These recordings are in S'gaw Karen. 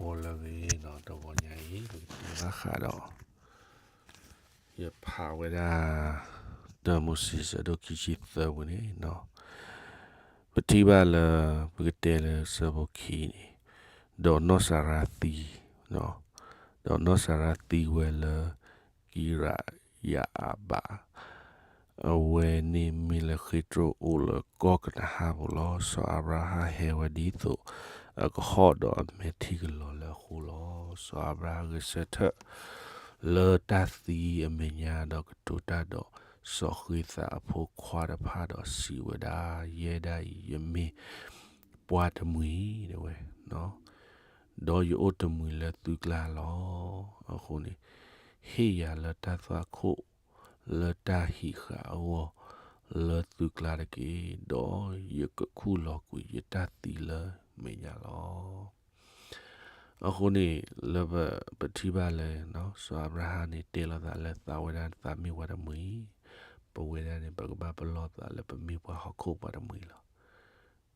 ဂီၤလၢအဂ့ၤနီၤ, တဂီၤညါအံၤ ပကတဲဘၣ်ဃးဒီး ယဖးဝဲဒၣ် တၢမိၤၡ့ ဆၢဒိၣ်ခံဆံသၢပူၤန့ၣ်နီၤ, ပထံၣ်ဘၣ်လၢ ပကတဲလၢဆၢဖိခံန့ၣ်, ဒီးနီၢ်စၤရါသံ, ဒီးနီၢ်စၤရါသံဝဲလၢ ကံရယၤအၤဘး, အဝဲန့ၣ်မ့ၢ်လၢဃ့တြိၣ်အိၣ်လၢကီၢ်ကနၤအၣ်ပူၤလီၤ. စီၤအၤဘြၤဟၣ်ဟဲဝဲဒ်သိး အကဟီၣ်ဒီးအမဲာ်ထံကလီၤလၢအဃိလီၤ. စီၤအၤဘြၤဟၣ်ဂဲၤဆၢထၢၣ် လၢတၢ်သံအမဲာ်ညါဒီးကတိၤတၢ်ဒီး စီၤဃ့သးအဖိခွါတဖၣ်ဒီးစံးဝဲဒၣ်, ယဲဒၣ်အံၤ ယမ့ၢ်ပှၤတမှံၤ တဲဝဲ ဒီးယအိၣ်တမှံၤလၢသုကျါလီၤ. အဃိန့ၣ် ဟ့ၣ်ယၤလၢတၢ်သွၣ်ခိၣ် လၢတၢ်ဟံးဃာ်အဂီၢ် လၢသုကျါတက့ၢ်. ဒီးယကခူၣ်လီၤကွံာ်ယတၢ်သံလၢမဲာ်ညါလီၤ. အဃိန့ၣ် လၢပထံၣ်ဘၣ်လၢ စီၤအၤဘြၤဟၣ်န့ၣ် တဲလိာ်သးလၢသးဝဲဒၣ်သးမ့ၢ်ပှၤတမှံၤ, ပဝဲဒၣ်န့ၣ် ပကဘၣ်ပလီၢ်သးလၢပမ့ၢ်ပှၤဟီၣ်ခိၣ်ပှၤတမှံၤလီၤ.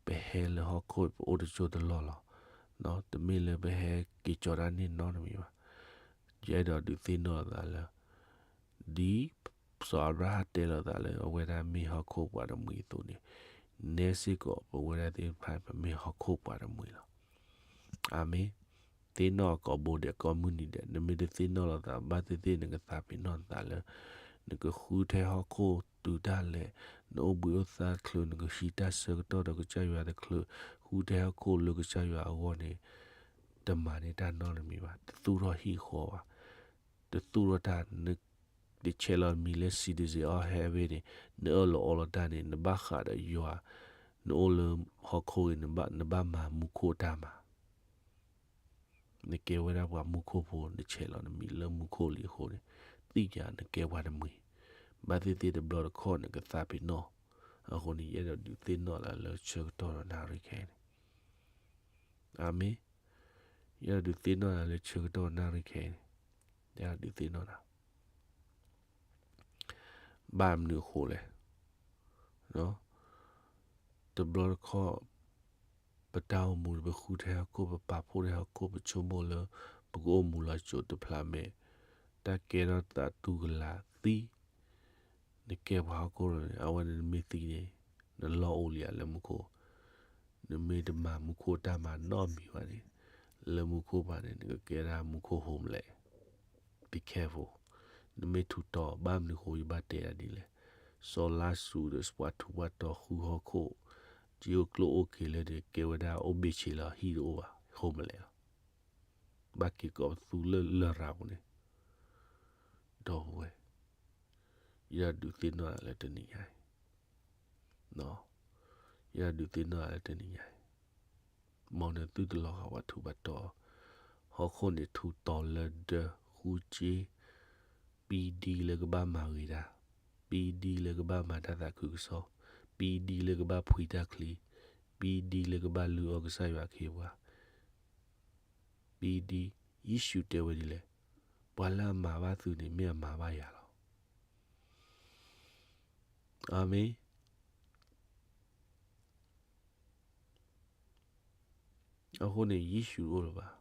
ပဟဲလၢဟီၣ်ခိၣ် ပအိၣ်တစိၢ်တလီၢ်လီၤ. တမ့ၢ်လၢပဟဲက့ၤကၠီတၢ်န့ၢ်နီတမံၤဘၣ်. ယအဲၣ်ဒိးဒုးသ့ၣ်နီၣ်လိာ်သးလၢ ဒ်စီၤအၤဘြၤဟၣ်တဲလိာ်သးလၢ အဝဲဒၣ်မ့ၢ်ဟီၣ်ခိၣ်ပှၤတမှံၤအသိးန့ၣ်, နဲစ့ၢ်ကီးပဝဲဒၣ်သ့ၣ်တဖၣ် ပမ့ၢ်ဟီၣ်ခိၣ်ပှၤတမှံၤလီၤ. အၤမ့ၣ်. သ့ၣ်နီၣ်အကိာ်ဘိဒဲး ကိးမုၢ်နံၤဒဲး, နမ့ၢ်တသ့ၣ်နီၣ်လိာ်သးဘၣ်သ့ၣ်သ့ၣ် နကသးပ့ၤနီၣ်နသးလၢ နကဃုထဲဟီၣ်ခိၣ်တုၤဒၣ်လဲာ်, နအိၣ်ဘှံးအိၣ်သါတချုး နကဟံးတၢ်ဆၢကတီၢ်ဒီးကစၢ်ယွၤတချုး, ဃုထဲဟီၣ်ခိၣ်လၢကစၢ်ယွၤအဂီၢ်န့ၣ် တမၤန့ၢ်တၢ်နီတမံၤဘၣ်, တသူၣ်ထီၣ်ဟံၣ်ဃီဘၣ်, တသူၣ်ထီၣ်တၢ်, တဆဲးလီၤနမံၤလၢ citizen of heaven န့ၣ်, နအၢၣ်လီၤအီလီၤတၢ်န့ၣ် နဘၣ်ဃးဒီးယွၤ, နအိၣ်လၢဟီၣ်ခိၣ်ဂ့ၤ နဘၣ်မၤမူခိၣ်တၢ်မၤ နကဲဝဲဒၣ်ပှၤမူခိၣ်ဖိ, နဆဲးလီၤနမံၤလၢမူခိၣ်လံအဃိန့ၣ်, သ့ၣ်ညါနကဲပှၤတမှံၤ, ဘၣ်သ့ၣ်သ့ၣ်တဘျီတခီၣ်နကသးပ့ၤနီၣ်, အဃိန့ၣ် ယအဲၣ်ဒိးဒုးသ့ၣ်နီၣ်လၢလၢဆၢကတီၢ်ဒီးနၣ်ရံၣ်ခဲအံၤန့ၣ်, အၤမ့ၣ်, ယအဲၣ်ဒိးဒုးသ့ၣ်နီၣ်လၢလၢဆၢကတီၢ်နၣ်ရံၣ်ခဲအံၤန့ၣ်, ယအဲၣ်ဒိးဒုးသ့ၣ်နီၣ်နၤ ဘၣ်မနုၤအဃိလဲၣ်. တဘျီတခီၣ် ပတၢ်အိၣ်မူန့ၣ် ပဃုထဲဟီၣ်ခိၣ် ပပာ်ဖှိၣ်ထဲဟီၣ်ခိၣ် ပဆိကမိၣ်လၢ ပကအိၣ်မူလီၤစိၤတဖျးမဲာ်, တၢ်ကဲထီၣ်သးတူၢ်ကလာ်သံ, နကဲပှၤဟီၣ်ခိၣ်န့ၣ် အဝဲန့ၣ်နမ့ၢ်သံန့ၣ် နလီၢ်အိၣ်လံဧါလၢမူခိၣ်, နမ့ၢ်တမၤမူခိၣ်တၢ်မၤနီတမံၤဘၣ်န့ၣ်, လၢမူခိၣ်ဘၣ်န့ၣ် နကကဲဒၣ်မူခိၣ် homeless, be careful, နမ့ၢ်ထူးတီၤ ဘၣ်မနုၤဃိယဘၣ်တဲဒၣ်ဒ်လဲၣ်, စီၤလါစရူးဒီးပှၤထူးပှၤတီၤဃုဟီၣ်ခိၣ်, က့အိၣ်ကျိၣ်အိၣ်က့ၤလၢန့ၣ် ကဲဝဲဒၣ်အိၣ်ဘ့ၣ်ဆ့လီၤ ဟံၣ်တအိၣ်ဘၣ် homeless လီၤ. ဘၣ်က့ၤကိးပသူလၢလရာ်ပူၤန့ၣ်, ဒီပုၢ်ဝဲၢ်, ယဒုးသ့ၣ်နီၣ်လၢတနံၤညါအံၤ, ယဒုးသ့ၣ်နီၣ်လၢတနံၤညါအံၤ, မ်နသုတလီၤဂာ်ပှၤထူးပှၤတီၤ, ဟီၣ်ခိၣ်န့ၣ်ထူးတီၤလၢဒၢဃုက့, ပံဒံလၢကဘၣ်မၤဂ့ၤတၢ်, ပံဒံလၢကဘၣ်မၤတၢ်သးခုကစီၣ်, ပံဒံလၢကဘၣ်ဖှံတၢ်ချံ, ပံဒံလၢကဘၣ်လုၢ်အီၣ်ကစၢ်ယွၤအခ့အပှၤ ပံဒံ, ယ့ၣ်ၡူးတဲဝဲဒ်လဲၣ်, ပှၤလၢအမၤဘၣ်သုန့ၣ် မ့ၢ်အမၤဘၣ်ယၤလီၤ. အၤမ့ၣ်. အဃိန့ၣ် ယ့ၣ်ၡူးတအိၣ်လၢၤဘၣ်.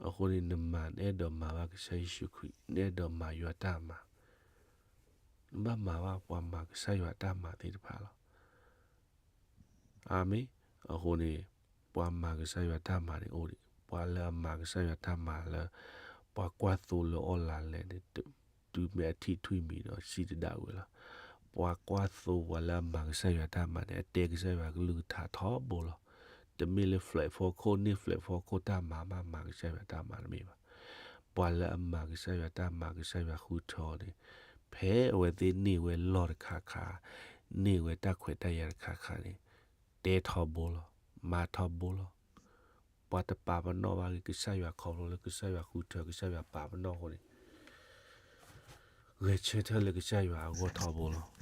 အဃိန့ၣ် နမၤ နအဲၣ်ဒိးမၤဘၣ်ကစၢ်ယ့ၣ်ၡူးခရံာ်, နအဲၣ်ဒိးမၤယွၤတၢ်မၤ, နဘၣ်မၤဘၣ်ပှၤမၤကစၢ်ယွၤတၢ်မၤသ့ၣ်တဖၣ်လီၤ. အၤမ့ၣ်. အဃိန့ၣ် ပှၤမၤကစၢ်ယွၤတၢ်မၤန့ၣ်အိၣ်ဒံး, ပှၤလၢအမၤကစၢ်ယွၤတၢ်မၤလၢ ပှၤကွၢ်သိလၢအီၣ်လါလဲန့ၣ် တုၤမ့ၢ်အထံၣ်ထွံၣ်မံၤဒီးစံၣ်တဒၣ်ဝဲလီၤ. ပှၤကွၢ်သိပှၤလၢအမၤကစၢ်ယွၤတၢ်မၤန့ၣ် အတဲကစၢ်ယွၤကလုၢ်ကထါထီဘိလီၤ. တမ့ၢ်လၢ flag ဖီခိၣ် န့ၢ် flag ဖီခိၣ်တၢ်မၤမး မၤကစၢ်ယွၤတၢ်မၤတမ့ၢ်ဘၣ်. ပှၤလၢအမၤကစၢ်ယွၤတၢ်မၤ ကစၢ်ယွၤဃုထၢအီၤန့ၣ် ဖဲအဝဲသ့ၣ်န့ၢ်ဝဲလီၢ်တခါခါ, န့ၢ်ဝဲတၢ်ခွဲးတၢ်ယာ်တခါခါန့ၣ် တဲထီဘိလီၤ, မၤထီဘိလီၤ. ပှၤတပာ်ပနီၣ်ဘၣ်က့ၤကစၢ်ယွၤခီဖျိလၢကစၢ်ယွၤဃုထၢ ကစၢ်ယွၤပာ်ပနီၣ်အဃိန့ၣ် ဂဲၤဆၢထၢၣ်လၢကစၢ်ယွၤအဂီၢ်ထီဘိလီၤ.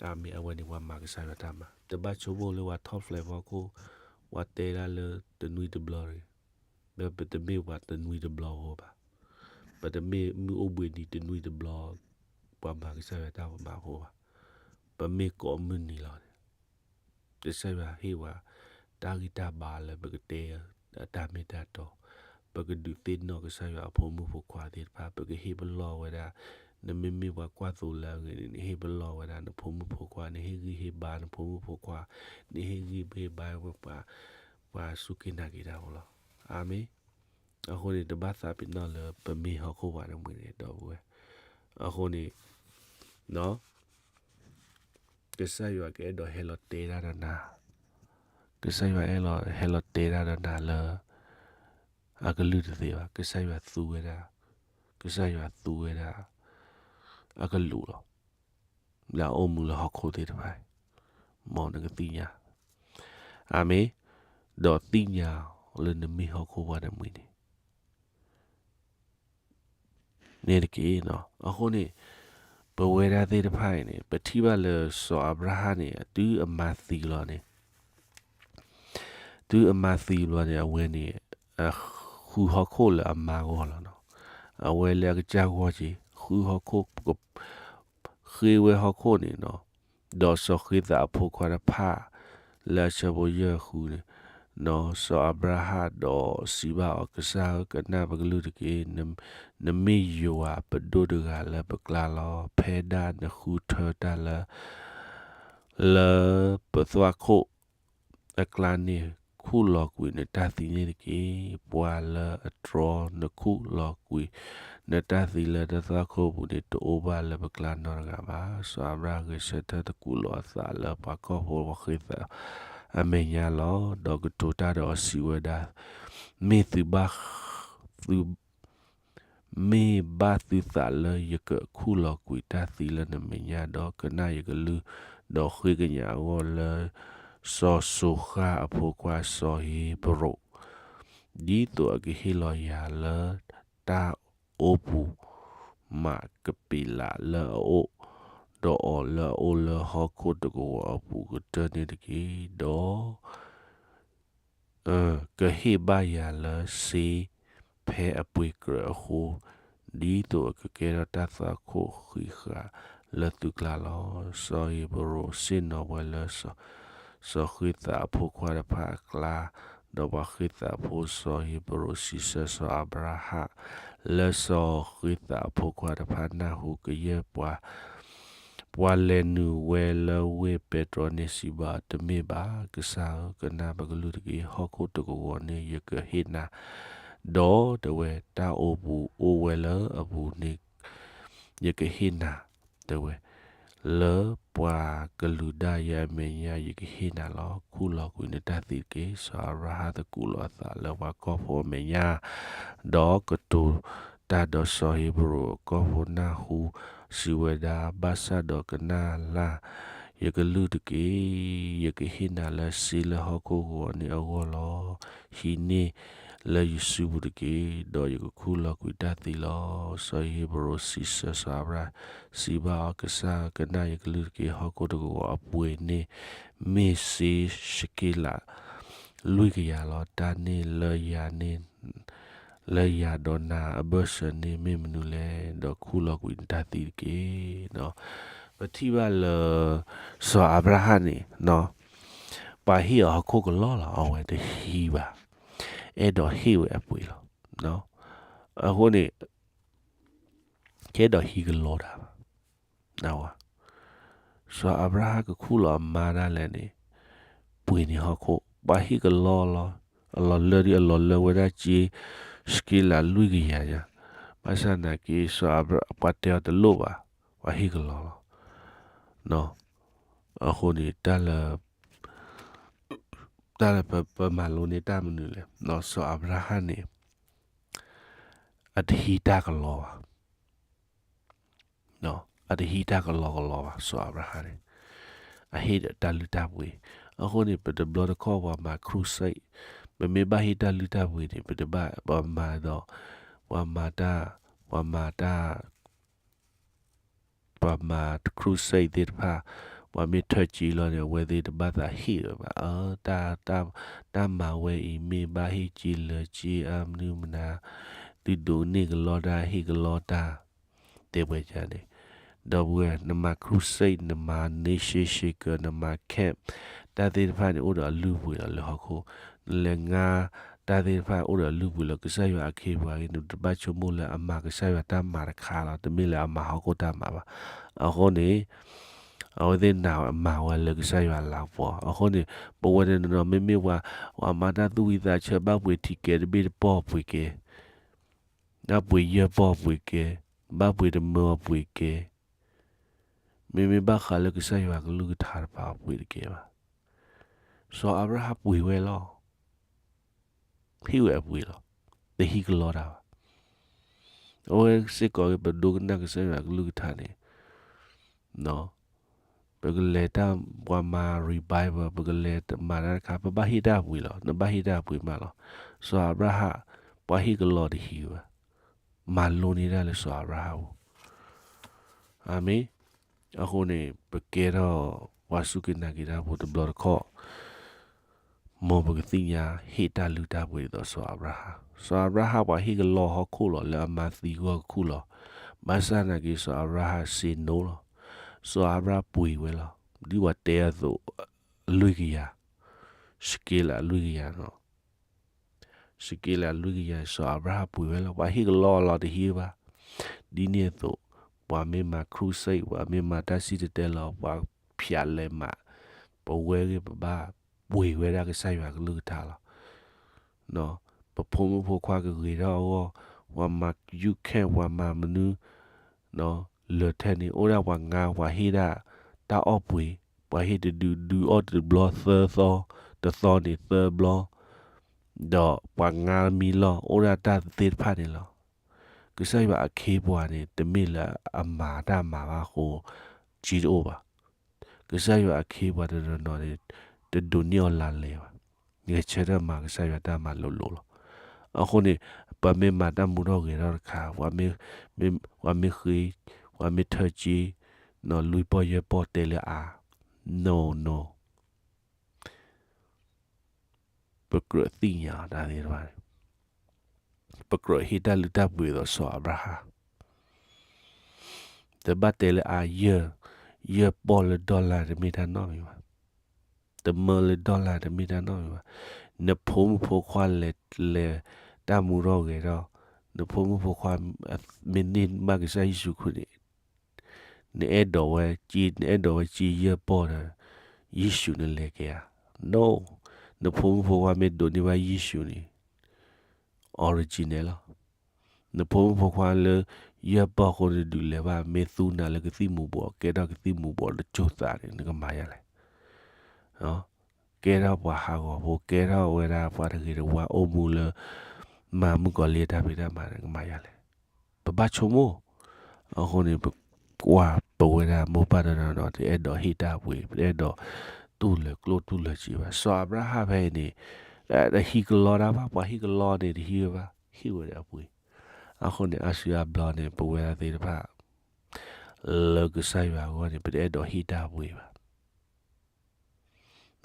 အၤမ့ၣ်. အဝဲန့ၣ်ပှၤမၤကစၢ်ယွၤတၢ်မၤ, တဘၣ်ဆိကမိၣ်လၢပှၤထီၣ် flag ဖီခိၣ် ပှၤတဲဒၣ်လၢတနွံတဘျီတဂ့ၤ. ပတမ့ၢ်ပှၤတနွံတဘျီဖိဘၣ်. ပတမ့ၢ်မုၢ်အိၣ်ဘှံးနံၤတနွံတဘျီ ပှၤမၤကစၢ်ယွၤတၢ်မၤဖိဘၣ်. ပမ့ၢ်ကိးမုၢ်နံၤလီၤန့ၣ် ကစၢ်ယွၤဟ့ၣ်ပှၤတၢ်ဂံၢ်တၢ်ဘါလၢပကတဲ အတၢ်မ့ၢ်တၢ်တီ, ပကဒုးသ့ၣ်နီၣ်ကစၢ်ယွၤအဖိမုၣ်ဖိခွါသ့ၣ်တဖၣ်, ပကဟ့ၣ်ပလီၢ်ဝဲဒၣ်, နမ့မ့ၢ်ပှၤကွၢ်သိလၢအဂ့ၤန့ၣ် နဟ့ၣ်ပလီၢ်ဝဲဒၣ်နဖိမုၣ်ဖိခွါ, နဟ့ၣ်ဂံၢ်ဟ့ၣ်ဘါနဖိမုၣ်ဖိခွါ, နဟ့ၣ်ဂံၢ်ဟ့ၣ်ဘါဝဲပှၤ, ပှၤစူၢ်က့ၤနာ်က့ၤတၢ်ဖိလီၤ. အၤမ့ၣ်. အဃိန့ၣ် တဘၣ်သးပ့ၤနီၣ်လၢပမ့ၢ်ဟီၣ်ခိၣ်ဝါတမှံၤန့ၣ် ဒီပုၢ်ဝဲၢ်, အဃိန့ၣ် ကစၢ်ယွၤကအဲၣ်ဒိးဟဲလီၤတဲတၢ်ဒီးနၤ, ကစၢ်ယွၤအဲၣ်ဒိးဟဲလီၤတဲတၢ်ဒီးနၤလၢ အကလုၢ်တသ့ဘၣ်. ကစၢ်ယွၤသူဝဲဒၣ်, ကစၢ်ယွၤသူဝဲဒၣ် အကလူးလီၤ. လၢအအိၣ်မူလၢဟီၣ်ခိၣ်သ့ၣ်တဖၣ်, မ်နကသ့ၣ်ညါ, အၤမ့ၣ်, ဒီးသ့ၣ်ညါလၢနမ့ၢ်ဟီၣ်ခိၣ်ဝါတမှံၤန့ၣ် န့ၣ်တက့ၢ်. အဃိန့ၣ် ပဝဲဒၣ်သ့ၣ်တဖၣ်အံၤန့ၣ် ပထံၣ်ဘၣ်လၢစီၤအၤဘြၤဟၣ်န့ၣ် တုၤအမါသံလီၤန့ၣ်, တုၤအမါသံဘျီန့ၣ် အဝဲန့ၣ် ဃုဟီၣ်ခိၣ်လၢအမါဂီၢ်လီၤနီၤ. အဝဲလၢအကစၢ်ဂီၢ်က့ၤ ဃုဟီၣ်ခိၣ် ဃ့ဝဲဟီၣ်ခိၣ်န့ၣ်နီၤ, ဒီးစီၤဃ့သးအဖိခွါတဖၣ် လၢအဆၢဖိယဲၢ်ဃုန့ၣ်, စီၤအၤဘြၤဟၣ်ဒီးစံးဘၣ်အီၤ, ကစၢ်ဧၢ, ကနၣ်ပကလုၢ်တက့ၢ်. နမ့ၢ်ယွၤပဒိၣ်တဂၤလၢပကျါလီၤ. ဖဲဒၣ်နဃုထၢတၢ်လၢ လၢပသွၣ်ခိၣ်အကျါန့ၣ် ခူၣ်လီၤကွံာ်နတၢ်သံန့ၣ်တက့ၢ်. ပှၤလၢအတြီနခူၣ်လီၤကွံာ်နတၢ်သံလၢနသွၣ်ခိၣ်အပူၤန့ၣ် တအိၣ်ဘၣ်လၢပကျါနီတဂၤဘၣ်. စီၤအၤဘြၤဟၣ်ဂဲၤဆၢထၢၣ်သကူးလီၤအသးလၢပှၤကီၢ်ဖိပှၤဃ့သးအမဲာ်ညါလီၤ. ဒီးကတိၤတၢ်ဒီးအီၤစံးဝဲဒၣ်, မ့ၢ်သုဘၣ်သု မ့ၢ်ဘၣ်သုသးလၢယကခူၣ်လီၤကွံာ်တၢ်သံလၢနမဲာ်ညါ, ဒီးကနၣ်ယကလုၢ်, ဒီးဃ့ကညးအဂီၢ်လၢ စီၤစိၤဃၣ်အဖိခွါစီၤဧ့ၤဘြိၣ်, ဒ်သိးအကဟ့ၣ်လီၤယၤလၢတၢ်အိပူၤ မးကပ့းလးလၢအအိၣ်, ဒီးအီၤလၢအအိၣ်လၢဟီၣ်ခိၣ်တကဝီၤအပူၤကတၢၢ်န့ၣ်တက့ၢ်. ဒီး ကဟ့ၣ်ဘၣ်ယၤလၢစ့ဖဲအပှ့ၤကြၢးအဃိ, ဒ်သိးအကကဲထီၣ်တၢ်သွၣ်ခိၣ်ဃံးဃာ်လၢသုကျါလီၤ. စီၤဧ့ၤဘြိၣ်ဆ့ၣ်နီၤဝဲလၢ စီၤဃ့သးအဖိခွါတဖၣ်အကျါ, ဒီးပှၤဃ့သးဖိစီၤဧ့ၤဘြိၣ်စံးဆၢစီၤအၤဘြၤဟၣ်, လၢစီၤဃ့သးအဖိခွါတဖၣ်နၢ်ဟူကယဲၢ်ပှၤ ပှၤလဲၤနုာ်ဝဲလၢဝ့ၢ်ပဲတြီန့ၣ်စံးဘၣ်, တမ့ၢ်ဘၣ်, ကစၢ်ဧၢ, ကနၣ်ပကလုၢ်တက့ၢ်. ဟီၣ်ခိၣ်တကဝီၤန့ၣ်ယကဟ့ၣ်နၤ, ဒီးတဲဝဲ, တၢ်အိပူၤအိၣ်ဝဲလၢအပူၤန့ၣ် ယကဟ့ၣ်နၤ, တဲဝဲ, လၢပှၤကလုာ်ဒၣ်ယဲအမဲာ်ညါယကဟ့ၣ်နၤလီၤ. ခူၣ်လီၤကွံာ်နတၢ်သံတက့ၢ်. စီၤအၤဘြၤဟၣ်သကူးလီၤအသးလၢပှၤကီၢ်ဖိအမဲာ်ညါ, ဒီးကတိၤတၢ်ဒီးစီၤဧ့ၤဘြိၣ်အကီၢ်ဖိနၢ်ဟူ, စံးဝဲဒၣ်, ဘၣ်ဆၣ်ဒီးကနၣ်လၢ်ယကလုၢ်တက့ၢ်. ယကဟ့ၣ်နၤလၢစ့လၢဟီၣ်ခိၣ်ဂီၤန့ၣ်အဂီၢ်လီၤ. ဟံးန့ၢ်လၢယစုပူၤတက့ၢ်, ဒီးယကခူၣ်လီၤကွံာ်တၢ်သံလီၤ. စီၤဧ့ၤဘြိၣ်စံးဆၢစီၤအၤဘြၤဟၣ်, စံးဘၣ်အီၤ, ကစၢ်ဧၢ, ကနၣ်ယကလုၢ်တက့ၢ်. ဟီၣ်ခိၣ်တကဝီၤအပှ့ၤန့ၣ် မ့ၢ်စ့ရှ့က့လး လွံၢ်ကယၤလီၤ. တၢ်န့ၣ်လၢယၤန့ၣ် လၢယၤဒီးနၤအဘၢၣ်စၢၤန့ၣ်မ့ၢ်မနုၤလဲၣ်. ဒီးခူၣ်လီၤကွံာ်နတၢ်သံတက့ၢ်. ပထံၣ်ဘၣ်လၢ စီၤအၤဘြၤဟၣ်န့ၣ် ပှၤဟ့ၣ်အီၤဟီၣ်ခိၣ်ကလီလီၤ, အဝဲတဟံးဘၣ်, အဲၣ်ဒိးဟ့ၣ်ဝဲအပှ့ၤလီၤ. အဃိန့ၣ် ကအဲၣ်ဒိးဟံးကလီတၢ်ဘၣ်. စီၤအၤဘြၤဟၣ်ကခူၣ်လီၤအမါဒၣ်လဲာ်န့ၣ် ပှ့ၤန့ၢ်ဟီၣ်ခိၣ်, ပှၤဟ့ၣ်ကလီလီၤ, အလီၤလၢဒ်အလီၤလၢဝဲဒၣ်စ့ ရှ့က့လးလွံၢ်ကယၤညါ, ဘၣ်ဆၣ်နာ်က့ စီၤအၤဘြၤဟၣ် ပှၤတဲအီၤတလိၣ်ဘၣ်, ပှၤဟ့ၣ်ကလီလီၤ. အဃိန့ၣ် တၢ်လၢ တၢ်လၢပမၤလိန့ၢ်တၢ်မနုၤလဲၣ်, စီၤအၤဘြၤဟၣ်န့ၣ် အတဟံးတၢ်ကလီဘၣ်. အတဟံးတၢ်ကလီကလီဘၣ်, စီၤအၤဘြၤဟၣ်န့ၣ် အဟ့ၣ်ဒီးတၢ်လုၢ်တၢ်ပှ့ၤ. အဃိန့ၣ် ပတဘျီတခီၣ်ပှၤမၤ crusade, ပမ့ၢ်ဘၣ်ဟ့ၣ်တၢ်လုၢ်တၢ်ပှ့ၤန့ၣ် ပတဘၣ် ပှၤမၤဒီး ပှၤမၤတၢ် ပှၤမၤတၢ် ပှၤမၤ crusade သ့ၣ်တဖၣ် ပှၤမ့ၢ်ထၢၣ်က့ၤလီၤန့ၣ် အဝဲသ့ၣ်တဘၣ်သးဟ့ၣ်ဝဲဘၣ်, တၢ်မၤဝဲအံၤ မ့ၢ်ဘၣ်ဟ့ၣ်က့ၤလၢက့ၤအမနုၤမနုၤ, သုဒိးန့ၢ်ကလီတၢ် ဟ့ၣ်ကလီတၢ် တဲဝဲဒ်န့ၣ်. ဒီပုၢ်ဝဲၢ် နမၤ crusade, နမၤ nation shaker, နမၤ camp, တၢ်သ့ၣ်တဖၣ်န့ၣ် အိၣ်ဒီးအလုၢ်အပှ့ၤလီၤလၢဟီၣ်ခိၣ်, နလဲၤငါ တၢ်သ့ၣ်တဖၣ်အိၣ်ဒီးလုၢ်ပှ့ၤလီၤ. ကစၢ်ယွၤအခ့အပှၤအံၤန့ၣ် တဘၣ်ဆိကမိၣ်လၢအမၤကစၢ်ယွၤတၢ်မၤတခါလီၤ, တမ့ၢ်လၢအမၤဟီၣ်ခိၣ်တၢ်မၤဘၣ်. အဃိန့ၣ် အဝဲသ့ၣ်နာ်ဝဲအမၤဝဲလၢကစၢ်ယွၤလၤကပီၤ. အဃိန့ၣ် ပဝဲတနီၤနီၤ မ့မ့ၢ်ပှၤ ပှၤမၤတၢ်သူၣ်ဝံသးဆၢ ဘၣ်ပှ့ၤထံကဲတဘ့ၣ်တပီၢ်ပှ့ၤကဲ ဘၣ်ပှ့ၤယဲၢ်ပီၢ်ပှ့ၤကဲ, ဘၣ်ပှ့ၤတမၢအပှ့ၤကဲ, မ့မ့ၢ်ဘၣ်ဃးလၢကစၢ်ယွၤကလုၢ်ကထါတဖၣ်အပှ့ၤတကဲဘၣ်. စီၤအၤဘြၤဟၣ်ပှ့ၤဝဲလီၤ. ဟ့ၣ်ဝဲအပှ့ၤလီၤ. တဟံးကလီတၢ်ဘၣ်. အဝဲစ့ၢ်ကီး ပဒိကနၣ်ကစၢ်ယွၤကလုၢ်ကထါန့ၣ် ပကလဲၤတၢ်ပှၤမၤ revival ပကလဲၤမၤတၢ်တခါ ပဘၣ်ဟ့ၣ်တၢ်အပှ့ၤလီၤ. နဘၣ်ဟ့ၣ်တၢ်အပှ့ၤမးလီၤ. စီၤအၤဘြၤဟၣ် ပှၤဟ့ၣ်ကလီတဟံးဘၣ်. မၤလိန့ၢ်တၢ်လၢစီၤအၤဘြၤဟၣ်အပူၤ. အၤမ့ၣ်. အဃိန့ၣ် ပကဲထီၣ်ပှၤစူၢ်က့ၤနာ်က့ၤတၢ်ဖိတဘျီတခီၣ် မ်ပကသ့ၣ်ညါဟ့ၣ်တၢ်လုၢ်တၢ်ပှ့ၤဒ်သိးစီၤအၤဘြၤဟၣ်. စီၤအၤဘြၤဟၣ်ပှၤဟ့ၣ်ကလီဟီၣ်ခိၣ်လီၤ လၢအမၤသံဂီၢ်ကခူၣ်လီၤ. ဘၣ်ဆၣ်နာ်က့ၤစီၤအၤဘြၤဟၣ် say no လီၤ. စီၤအၤဘြၤဟၣ်ပှ့ၤဝဲလီၤ. ဒ်ပှၤတဲအသိး အလွံၢ်ကယၤ, စက့လးအလွံၢ်ကယၤနီၤ စက့လးအလွံၢ်ကယၤ စီၤအၤဘြၤဟၣ်ပှ့ၤဝဲလီၤ. ပှၤဟ့ၣ်ကလီလီၤတဟံးဘၣ်. ဒ်န့ၣ်အသိး ပှၤမ့ၢ်မၤ crusade ပှၤမ့ၢ်မၤတၢ်စံၣ်တဲၤတဲလီၤ ပှၤဖၠးလဲၤမး ပဝဲဂ့ၤပဘၣ်ပှ့ၤဝဲဒၣ်ကစၢ်ယွၤကလုၢ်ကထါလီၤ. ပဖိမုၣ်ဖိခွါကဂ့ၤထီၣ်အဂီၢ် ပှၤမၤ youth camp ပှၤမၤမနုၤ လၢာ်ထဲန့ၣ် အိၣ်ဒၣ်ပှၤငါ ပှၤဟ့ၣ်ဒၣ်တၢ်အီၣ်ပှ့ၤ, ပှၤဟ့ၣ်တဒု ဒုအီၣ်တဘျီသၢသီ, တသီန့ၣ်သၢဘျီ, ဒီးပှၤငါမံလီၢ် အိၣ်ဒၣ်တၢ်သ့ၣ်တဖၣ်န့ၣ်လီၤ. ကစၢ်ယွၤအခ့အပှၤန့ၣ် တမ့ၢ်လၢအမၤတၢ်မၤဘၣ်အဃိ ကၠံတအိၣ်ဘၣ်. ကစၢ်ယွၤအခ့အပှၤတနီၤနီၤန့ၣ် တဒိးန့ၢ်အီၤလါလဲဘၣ်. ဂဲၤဆၢထၢၣ်မၤကစၢ်ယွၤတၢ်မၤလိၤလိၤလီၤ. အဃိန့ၣ် ပမ့ၢ်မၤတၢ်မူထီၣ်ဂဲၤထီၣ်တခါ ပှၤမ့ၢ်ဃ့, ပှၤမ့ၢ်ထၢကၠံ, နီၢ်လွံၢ်ပီၢ်ယဲၢ်ပီၢ်တဲလၢအါ, no no ပကြၢးသ့ၣ်ညါအီၤတၢ်သ့ၣ်တဖၣ်န့ၣ် ပကြၢးဟ့ၣ်တၢ်လုၢ်တၢ်ပှ့ၤဒီးစီၤအၤဘြၤဟၣ်. တဘၣ်တဲလၢအါယဲၢ်, ယဲၢ်ပီၢ်လၢ dollar တမ့ၢ်တၢ်နီတမံၤဘၣ်. တမၢလၢ dollar တမ့ၢ်တၢ်နီတမံၤဘၣ်. နဖိမုၣ်ဖိခွါလဲၤ, လဲၤတၢ်မူထီၣ်ဂဲၤထီၣ်, နဖိမုၣ်ဖိခွါ မ့ၢ်န့ၢ်ဘၣ်ကစၢ်ယ့ၣ်ၡူးခရံာ်န့ၣ် နအဲၣ်ဒိးဝဲကၠံ, နအဲၣ်ဒိးဝဲကၠံယဲၢ်ပီၢ်ဒီး ယ့ၣ်ၡူးနလဲၤကဲဧါ. No, နဖိမုၣ်ဖိခွါမ့ၢ်ဒိးန့ၢ်ဘၣ်ယ့ၣ်ၡူးန့ၣ် original လီၤ. နဖိမုၣ်ဖိခွါလၢ ယဲၢ်ပီၢ်အဃိန့ၣ်ဒုးလဲၤဘၣ် မ့ၢ်သူနၤလၢကသံၣ်မူၤဘှီး ကဲထီၣ်ကသံၣ်မူၤဘှီးတစိၤသးန့ၣ် နကမၤယါလဲၣ်. ကဲထီၣ်ပှၤဟးဂီၤဖိ ကဲထီၣ်ဝဲဒၣ်ပှၤတဂ့ၤတဝါအိၣ်မူလၢ မၤမုၣ်ကီၤလံၢ်အတၢ်ဖံးတၢ်မၤန့ၣ် နကမၤယါလဲၣ်. ပဘၣ်ဆိကမိၣ်. အဃိန့ၣ် ပကွၢ်ပဝဲဒၣ်မိၢ်ပၢ်တနီၤနီၤ တအဲၣ်ဒိးဟ့ၣ်တၢ်ပှ့ၤ, တအဲၣ်ဒိးတူၢ်လၢၤကျိၣ်တူၢ်လၢၤစ့ဘၣ်. စီၤအၤဘြၤဟၣ်ဖဲအံၤန့ၣ် တဟံးကလီတၢ်ဘၣ်, ပှၤဟ့ၣ်ကလီန့ၣ်တဟံးဝဲဘၣ်, ဟ့ၣ်ဝဲဒၣ်အပှ့ၤ. အဃိန့ၣ် အါစုအါဘျီန့ၣ် ပဝဲဒၣ်သ့ၣ်တဖၣ် လၢကစၢ်ယွၤအဂီၢ်န့ၣ် ပတအဲၣ်ဒိးဟ့ၣ်တၢ်ပှ့ၤဘၣ်.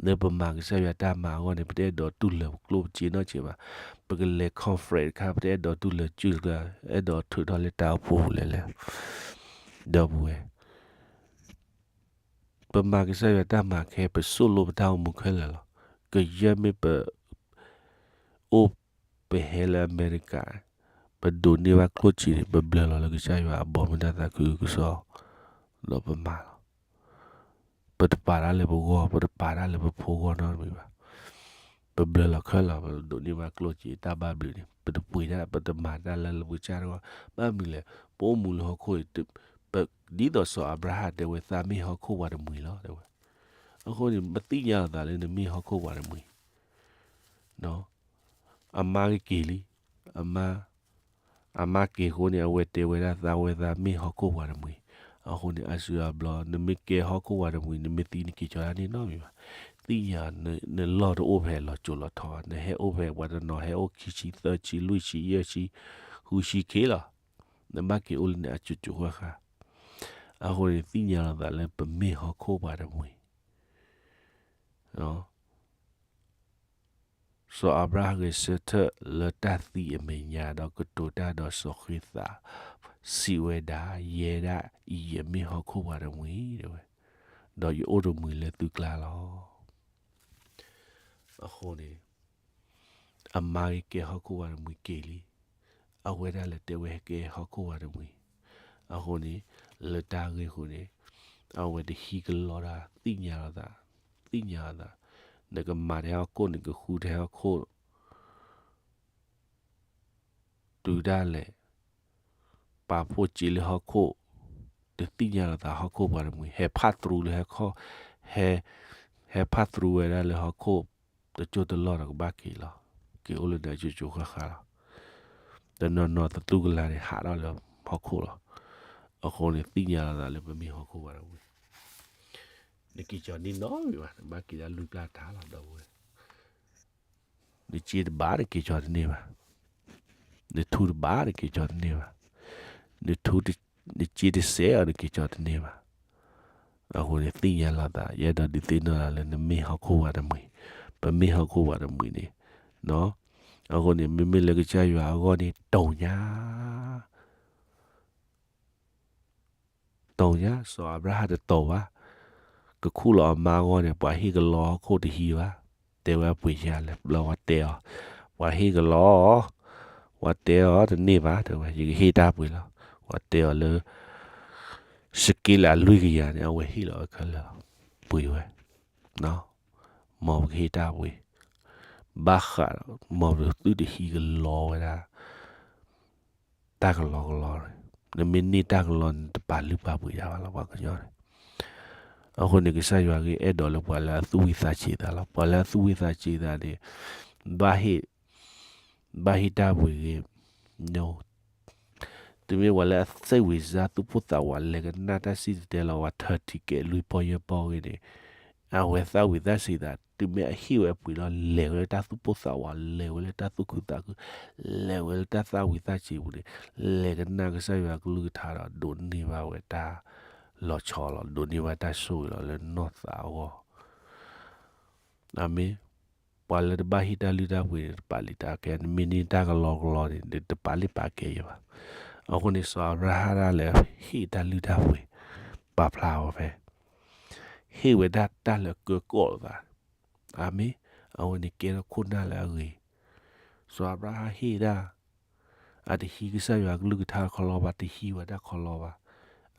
လၢပမၤကစၢ်ယွၤတၢ်မၤအဂီၢ်န့ၣ် ပတအဲၣ်ဒိးတူၢ်လၢၤကျိၣ်စ့နီတစဲးဘၣ်. ပကလဲၤ conference တခါ ပတအဲၣ်ဒိးတူၢ်လၢၤစုတဂၤ, အဲၣ်ဒိးထုးထီၣ်လၢတၢ်အိၣ်ဖှိၣ်ပူၤလဲၣ်လဲၣ်. ဒီပုၢ်ဝဲၢ် ပမၤကစၢ်ယွၤတၢ်မၤခဲ ပသိၣ်လိပတၢ်အိၣ်မူခဲလၢာ်လီၤ. ကယဲၢ်မ့ၢ်ပ အိၣ်ပဟဲလၢအမဲရကၤ, ပဒိးန့ၢ်ဘၣ်ကျိၣ်စ့န့ၣ် ပဘျၢလီၤလၢကစၢ်ယွၤအဘီမုၢ်တၢ်သးခုကစီၣ်, ဒီးပမၤလီၤ. ပတပာ်တၢ်လၢပဂီၢ်, ပတပာ်တၢ်လၢပဖိဂီၢ်နီတမံၤဘၣ်. ပဘျၢလီၤခဲလၢာ် ပဒိးန့ၢ်ဘၣ်ကျိၣ်စ့တၢ်ဘၣ်ဘျုးန့ၣ် ပတပှ့ၤတၢ်, ပတမၤတၢ်လၢလၢပကစၢ်တဂီၢ်. ဘၣ်မနုၤလဲၣ်, ပအိၣ်မူလၢဟီၣ်ခိၣ်အံၤ ဒ်သိးစီၤအၤဘြၤဟၣ်တဲဝဲ သးမ့ၢ်ဟီၣ်ခိၣ်ပှၤတမှံၤလီၤ တဲဝဲ. အဃိန့ၣ် ပသ့ၣ်ညါလီၤသးလၢနမ့ၢ်ဟီၣ်ခိၣ်ပှၤတမှံၤ အမါကက့ၤလံ, အမါ, အမါက့ၤအဃိန့ၣ် အဝဲတဲဝဲဒၣ် သးဝဲသးမ့ၢ်ဟီၣ်ခိၣ်ပှၤတမှံၤ. အဃိန့ၣ် အါစုအါဘျီ နမ့ၢ်ကဲဟီၣ်ခိၣ်ပှၤတမှံၤ နမ့ၢ်သံနက့ၤကၠီတၢ်န့ၣ်နီတမံၤဘၣ်. သ့ၣ်ညါ နလီၢ်တအိၣ်ဖဲလီၤစိၤလီၤထီဘၣ်, နဟဲအိၣ်ဖဲပှၤတနီၤ ဟဲအိၣ်ခံဆံ သၢဆံ လွံၢ်ဆံ ယဲၢ်ဆံ ဃုဆံခ့လီၤ. နဘၣ်က့ၤအိၣ်လၢန့ၣ်အစိၤစိၤဃၣ်ဃၣ်. အဃိန့ၣ် သ့ၣ်ညါလီၤသးလၢပမ့ၢ်ဟီၣ်ခိၣ်ပှၤတမှံၤ စီၤအၤဘြၤဟၣ်ဂဲၤဆၢထၢၣ်လၢတၢ်သံအမဲာ်ညါ ဒီးကတိၤတၢ်ဒီးစီၤဃ့သး, စံးဝဲဒၣ်, ယဲဒၣ်အံၤ ယမ့ၢ်ဟီၣ်ခိၣ်ပှၤတမှံၤ တဲဝဲ, ဒီးယအိၣ်တမှံၤလၢသုကျါလီၤ. အဃိန့ၣ် အမါဂ့ၤကဲဟီၣ်ခိၣ်ဝါတမှံၤက့ၤလံ. အဝဲဒၣ်လဲၤတဲဝဲဟဲကဲဟီၣ်ခိၣ်ဝါတမှံၤ. အဃိန့ၣ် လၢတၢ်ဂ့ၢ်အဃိန့ၣ် အဝဲတဟံးကလီတၢ် သ့ၣ်ညါလိာ်သး, သ့ၣ်ညါလိာ်သး, နကမၤထဲဟီၣ်ခိၣ် နကဃုထဲဟီၣ်ခိၣ် တုၤဒၣ်လဲာ် ပာ်ဖှိၣ်စ့လၢဟီၣ်ခိၣ်, တသ့ၣ်ညါလိာ်သးဟီၣ်ခိၣ်ပှၤတမှံၤ, ဟဲဖးသရူလၢဟီၣ်ခိၣ်, ဟဲ, ဟဲဖးသရူဝဲဒၣ်လၢဟီၣ်ခိၣ် တစိၢ်တလီၢ်ဒီးကဘၣ်က့ၤလီၤ. က့ၤအိၣ်လၢနကၠိကၠိဃၣ်ဃၣ်လီၤ. တနီၤနီၤသတူၢ်ကလာ်န့ၣ် ဟးထီၣ်လၢဟီၣ်ခိၣ်လီၤ. အဃိန့ၣ်သ့ၣ်ညါလိာ်သးလၢပမ့ၢ်ဟီၣ်ခိၣ်ပှၤတမှံၤ, နက့ၤကၠီၤန့ၢ်နီတမံၤဘၣ်, နဘၣ်က့ၤဒၣ်လွံၢ်ပျၢ်တၢ်လီၤ ဒီပုၢ်ဝဲၢ် နစ့တဘၣ်နက့ၤကၠီၤတန့ၢ်ဘၣ်, နထူတဘၣ်နက့ၤကၠီၤတန့ၢ်ဘၣ်, နထူ, နစ့တစဲးအီၤနက့ၤကၠီၤတန့ၢ်ဘၣ်. အဃိန့ၣ်သ့ၣ်ညါလိာ်သး, ယအဲၣ်ဒိးဒုးသ့ၣ်နီၣ်သးလၢနမ့ၢ်ဟီၣ်ခိၣ်ဝါတမှံၤ, ပမ့ၢ်ဟီၣ်ခိၣ်ဝါတမှံၤန့ၣ်, အဃိန့ၣ် မ့မ့ၢ်လၢကစၢ်ယွၤအဂီၢ်န့ၣ် တိၤညါ တိၤညါ, စီၤအၤဘြၤဟၣ်တတိၤဘၣ်, ကခူၣ်လီၤအမါအဂီၢ်န့ၣ် ပှၤဟ့ၣ်ကလီဟီၣ်ခိၣ်တဟံးဘၣ်, တဲဝဲအပှ့ၤယါလဲၣ်, ဘျီဝဲတဲအီၤ, ပှၤဟ့ၣ်ကလီ, ပှၤတဲအီၤတန့ၢ်ဘၣ်, တဲဝဲ ယကဟ့ၣ်တၢ်ပှ့ၤလီၤ, ပှၤတဲအီၤလၢ စက့လးလွံၢ်ကယၤန့ၣ် အဝဲဟ့ၣ်လီၤဝဲခဲလၢာ်လီၤ, ပှ့ၤဝဲ, မ်ပကဟ့ၣ်တၢ်ပှ့ၤ, ဘၣ်ဃးဒီး မ်ပသုတဟံးကလီဝဲဒၣ် တၢ်ကလီကလီန့ၣ်, နမ့ၢ်န့ၢ်တၢ်ကလီန့ၣ် တပာ်လုၢ်ပာ်ပှ့ၤဒၣ်ဘၣ်လီၤ ပှၤကညီန့ၣ်. အဃိန့ၣ် ကစၢ်ယွၤဂ့ၤအဲၣ်ဒိးလၢပှၤလၢအသူၣ်ဝံၣ်သးဆံးသးလီၤ. ပှၤလၢအသူၣ်ဝံၣ်သးဆံးသးန့ၣ် ဘၣ်ဟ့ၣ်, ဘၣ်ဟ့ၣ်တၢ်ပှ့ၤဂ့ၤ, တုၤမ့ၢ်ပှၤလၢအစ့ဝံၤစါသူၣ်ပိၢ်သးဝး လဲၤကနၣ်တၢ်စံၣ်တဲၤတဲလီၤ ပှၤထၢထံကဲးလွံၢ်ပီၢ်ယဲၢ်ပီၢ်ဂ့ၤန့ၣ်, အဝဲသၣ်ဝံၤသၣ်ဆံးသး တုၤမ့ၢ်အဟ့ၣ်ဝဲပှ့ၤလီၤ လဲၤဝဲလၢတၢ်သူၣ်ပိၢ်သးဝး လဲၤဝဲလၢတၢ်သူၣ်ခုသးခု, လဲၤဝဲလၢတၢ်သၣ်ဝံၤသၣ်ဆံးပူၤန့ၣ်, လဲၤကနၣ်ကစၢ်ယွၤကလုၢ်ကထါဒီး ဒိးန့ၢ်ဘၣ်ဝဲတၢ်လီၤဆီလီၤ, ဒိးန့ၢ်ဘၣ်တၢ်ဆိၣ်ဂ့ၤလီၤ လၢနီၢ်သးအဂီၢ်. အၤမ့ၣ်. ပှၤလၢတဘၣ်ဟ့ၣ်တၢ်လုၢ်တၢ်ပှ့ၤန့ၣ် တပာ်လုၢ်တၢ်ကဲ, နမ့ၢ်န့ၢ်တၢ်ကလီကလီန့ၣ် တပာ်လုၢ်ပာ်ကဲယဲဘၣ်. အဃိန့ၣ် စီၤအၤဘြၤဟၣ်ဒၣ်လဲာ်ဟ့ၣ်တၢ်လုၢ်တၢ်ပှ့ၤ, ပာ်ဖျါအီၤဖဲ ဟ့ၣ်ဝဲဒၣ်တၢ်လၢကၢကီၣ်လိာ်သး, အၤမ့ၣ်, အဝဲန့ၣ်ကဲထီၣ်ခိၣ်နၢ်လၢအဂ့ၤ. စီၤအၤဘြၤဟၣ်ဟ့ၣ်ဒၣ် အတဟံးကစၢ်ယွၤကလုၢ်ကထါခီလီဘၣ်, တဟံးဝဲဒၣ်ခီလီဘၣ်,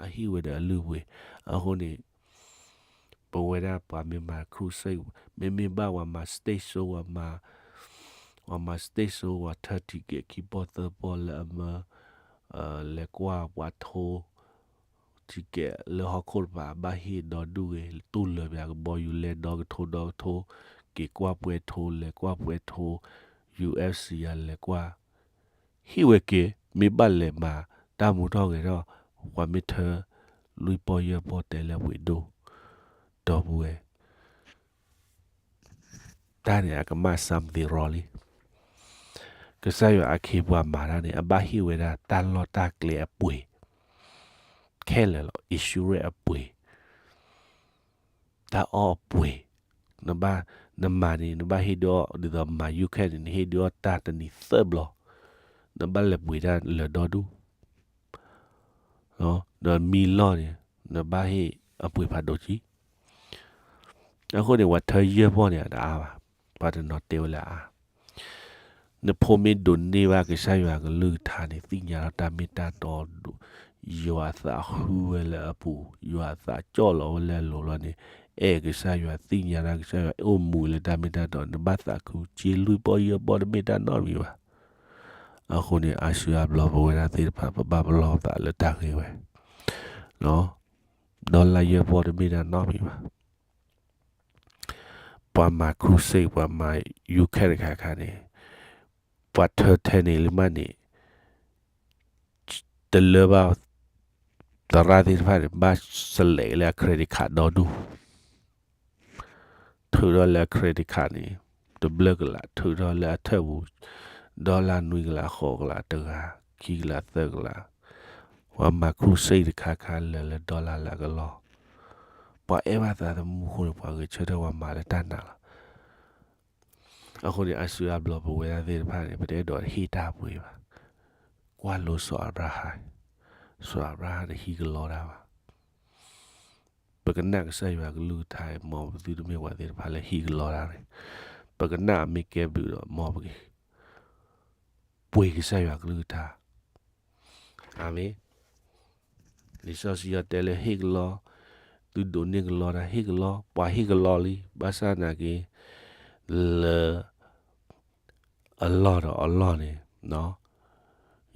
အဟ့ၣ်ဝဲဒီးအလုၢ်အပှ့ၤ. အဃိန့ၣ် ပဝဲဒၣ်ပှၤမ့ၢ်မၤ crusade, မ့မ့ၢ်ဘၣ်ပှၤမၤ stage show, ပှၤမၤ stage show, ပှၤထၢထံကဲးခံပီၢ်သၢပီၢ်လၢအမၢ လဲၤကွၢ်ပှၤထိ ထံကဲးလၢဟီၣ်ခိၣ်တဖၣ် ဘၣ်ဟ့ၣ်ဒီဒူၣ်ဂ့ၤ, တူၢ်လၢာ်ပှၤကဘီယူၤ လဲၤဒီကထိဒီကထိ, က့ၤကွၢ်ပှဲၤထိ လဲၤကွၢ်ပှဲၤထိ, UFC ယၤလဲၤကွၢ်, ဟ့ၣ်ဝဲက့ၤ, မ့ၢ်ဘၣ်လဲၤမၤတၢ်မူထီၣ်ဂဲၤထီၣ်, ပှၤမ့ၢ်ထၢလွံၢ်ပီၢ်ယဲၢ်ပီၢ်တဲလၢပှ့ၤဒိၣ်, ဒီပုၢ်ဝဲၢ် တၢ်န့ၣ်အကမၣ် something wrong လံ. ကစၢ်ယွၤအခ့အပှၤမၤတၢ်န့ၣ် အဘၣ်ဟ့ၣ်ဝဲဒၣ်တၢ်လီၢ်တၢ်ကျဲအပှ့ၤ, ခဲလၢာ်လီၤ, insurance အပှ့ၤ, တၢ်အီၣ်အပှ့ၤ, နဘၣ်, နမၤန့ၣ် နဘၣ်ဟ့ၣ်ဒုးအီၣ်, ဒ်သိးမၤ Ukraine န့ၣ် နဟ့ၣ်ဒုးအီၣ်တၢ်တနံၤသၢဘျီ, နဘၣ်လဲၤပှ့ၤတၢ်လၢာ်ဒီဒူၣ် ဒီးမံလီၢ်န့ၣ် နဘၣ်ဟ့ၣ်အပှ့ၤဖးဒိၣ်ကံ. အဃိန့ၣ် ပှၤထၢယဲၢ်ပီၢ်န့ၣ် အတအါဘၣ်, ပှၤတနီၤတဲဝဲလၢအါ. နဖိမ့ၢ်ဒိးန့ၢ်ဘၣ်ကစၢ်ယွၤကလုၢ်ကထါန့ၣ် သ့ၣ်ညါလီၤတၢ်မ့ၢ်တၢ်တီ, ယွၤအသးဟူဝဲလၢအပူၤ, ယွၤအသးကၠီၣ်လီၤဝဲလၢအလိၤလီၤန့ၣ်, အဲၣ်ကစၢ်ယွၤ သ့ၣ်ညါတၢ်ကစၢ်ယွၤ အိၣ်မူလၢတၢ်မ့ၢ်တၢ်တီ, နဘၣ်သးခု စ့လွံၢ်ပီၢ်ယဲၢ်ပီၢ်တမ့ၢ်တၢ်နီတမံၤဘၣ်. အဃိန့ၣ် အါစုအါဘျီပဝဲဒၣ်သ့ၣ်တဖၣ် ပဘၣ်ပလီၢ်ပသးလၢတၢ်ဂ့ၢ်ဝဲ, ဒီလါယဲၢ်ပီၢ်တမ့ၢ်တၢ်နီတမံၤဘၣ်. ပှၤမၤ crusade ပှၤမၤ Ukraine တခါခါန့ၣ်, ပှၤထၢထဲန့ၣ်လံမးန့ၣ်, တလၢဘၣ်, သရၣ်သ့ၣ်တဖၣ်န့ၣ် ဘၣ် select လၢအ credit card ဒီဒူၣ်, ထုးထီၣ်လၢအ credit card န့ၣ် တဘျၢကလး, ထုးထီၣ်လၢအထၢၣ်ပူၤ, ဒီလါနွံကလး ဃိးကလး တဂၤ, ခံကလး သၢကလး, ပှၤမၤ crusade တခါခါလၢာ်လၢဒီလါလၢအကလီၢ်, ပှၤအဲၣ်ဘၣ်သးသမူအဃိန့ၣ် ပှၤဂဲၤဆၢထၢၣ်ပှၤမၤလၢတၢ်နာ်လီၤ. အဃိန့ၣ် အါစုအါဘျီပဝဲဒၣ်သ့ၣ်တဖၣ်န့ၣ် ပတအဲၣ်ဒိးဟ့ၣ်တၢ်ပှ့ၤဘၣ်. ကွၢ်လိစီၤအၤဘြၤဟၣ်, စီၤအၤဘြၤဟၣ်တဟံးကလီတၢ်ဘၣ်. ပကနၣ်ကစၢ်ယွၤကလုၢ်ကထါအံၤ မ်ပသုတမ့ၢ်ပှၤသ့ၣ်တဖၣ်လၢဟံးကလီတၢ်န့ၣ်, ပကနၣ်အမ့ၢ်ကဲဘျုးဒီး မ်ပက ပှ့ၤကစၢ်ယွၤကလုၢ်ကထါ. အၤမ့ၣ်. လံာ်စီဆှံအံၤတဲလၢဟ့ၣ်ကလီ, သုဒိးန့ၢ်ကလီတၢ်ဟ့ၣ်ကလီ, ပှၤဟ့ၣ်ကလီလံ, ဘၣ်ဆၣ်သနာ်က့ လၢ အလီၢ်ဒီးအလီၢ်န့ၣ်,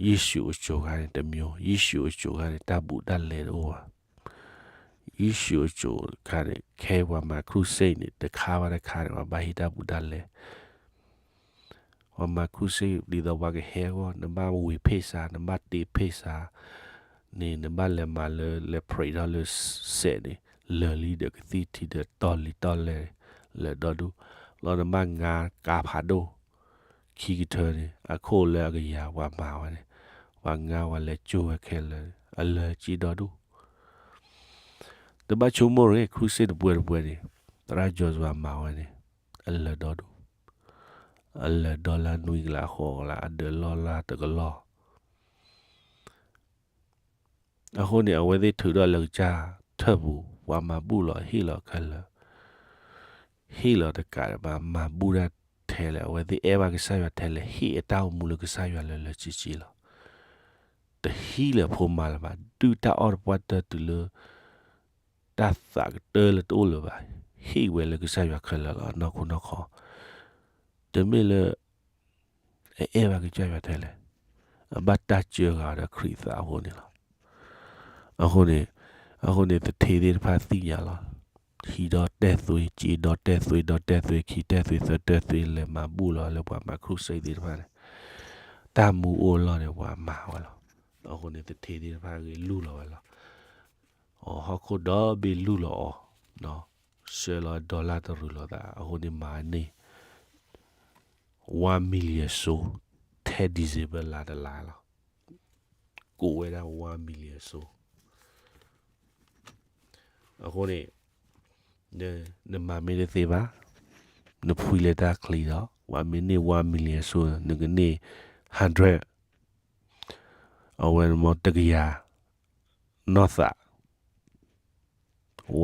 ယ့ၣ်ၡူးအစိၤခါန့ၣ်တမျိုး, ယ့ၣ်ၡူးအစိၤခါန့ၣ် တၢ်ဘူးတၢ်လဲတအိၣ်ဘၣ်. ယ့ၣ်ၡူးအစိၤခါန့ၣ် ခဲပှၤမၤခရူၣ်စ့ၣ်န့ၣ် တခါဘၣ်တခါန့ၣ် ပှၤဘၣ်ဟ့ၣ်တၢ်ဘူးတၢ်လဲ. ပှၤမၤခရူၣ်စ့ၣ် ဒ်သိးပှၤကဟဲအဂီၢ် နဘၣ်ဝ့ၤဖ့ၣ်စး, နဘၣ်တ့ဖ့ၣ်စးန့ၣ် နဘၣ်လဲၤမၤလၢ လဲၤ pray ထီၣ်လၢစဲးန့ၣ် လၢာ်လံဒီးကသံၣ်ထံဒီးတီၢ်လံတီၢ်လဲၢ် လၢာ်ဒီဒူၣ်, လီၤနဘၣ်ငါကါဖးဒိၣ် ခံကထၢန့ၣ် အခိၣ်လၢအကယၤပှၤမၤဝဲန့ၣ်, ပှၤငါပှၤလဲၤကၠိဝဲခဲလၢာ် အလၢာ်က့ဒီဒူၣ်. တဘၣ်ဆိကမိၣ်ရ့ၣ် ခရူၣ်စ့ၣ်တပွဲတပွဲန့ၣ် သရၣ်ကၠီၤစှၤမၤဝဲန့ၣ် အလၢာ်ဒီဒူၣ်, အလၢာ်ဒီလၢနွံကလးဃိးကလး အဒၢးလီၢ်လၢတကလီၢ်. အဃိန့ၣ် အဝဲသ့ၣ်ထုးထီၣ်လၢကစၢ်ထၢၣ်ပူၤ ပှၤမၤဘူၣ်လီၤဟ့ၣ်လီၤခဲလၢာ်, ဟ့ၣ်လီၤတကးဒံးဘၣ် မၤဘူၣ်တၢ်ထဲလဲၣ်, အဝဲသ့ၣ်အဲၣ်ဘၣ်ကစၢ်ယွၤထဲလဲၣ် ဟ့ၣ်အတၢ်အိၣ်မူလၢကစၢ်ယွၤလၢလၢဆ့ဆ့လီၤ. တဟံးလၢဖိမါလၢၤဘၣ်, ဒုၣ်တၢ်အီၣ်တပှၢ်တၢၢ်တုၤလၢ တၢ်သးကတၢၢ်လၢတအိၣ်လၢၤဘၣ်, ဟ့ၣ်ဝဲလၢကစၢ်ယွၤခဲလၢာ်လီၤ နီၢ်ခိနီၢ်ခီ. တမ့ၢ်လၢ အအဲၣ်ဘၣ်ကစၢ်ယွၤထဲလဲၣ်, အဘၣ်တၢ်စၢဃာ်ဒီးခရံာ်သးအဃိန့ၣ်လီၤ. အဃိန့ၣ်, အဃိန့ၣ် သထ့သ့ၣ်တဖၣ်သ့ၣ်ညါလီၤ. ဟံးဒီးတဲာ်သွ့, က့ဒီးတဲာ်သွ့, ဒီးတဲာ်သွ့ခံ, တဲာ်သွ့သၢ, တဲာ်သွ့လဲၤမၤဘူၣ်လီၤလၢပှၤမၤခရူၣ်စ့ၣ်သ့ၣ်တဖၣ်န့ၣ်, တၢ်မူအိၣ်အလီၢ်န့ၣ် ပှၤမၤဝဲလီၤ. အဃိန့ၣ် သထ့သ့ၣ်တဖၣ်ဂ့ၤလူၢ်လီၤဝဲလီၤ. အဟီၣ်ခိၣ်ဒီဘ့ၣ်လူၢ်လီၤအီၤ, ဆှၢလီၤဒီလၣ်တရူးလိာ်သး, အဃိန့ၣ်မၤန့ၢ် one million စိ, ထဲ December လါတလါလီၤ. ကိးဝဲဒၣ် one million စိ. အဃိန့ၣ် နမၤမ့ၢ်တသ့ဘၣ်, နဖှံလၢတၢ်ချံဒီး ပှၤမ့ၢ်န့ၢ် one million စိ နကန့ၢ် hundred, အဝဲန့ၣ်မ့ၢ်တကယၤ နီၢ်သး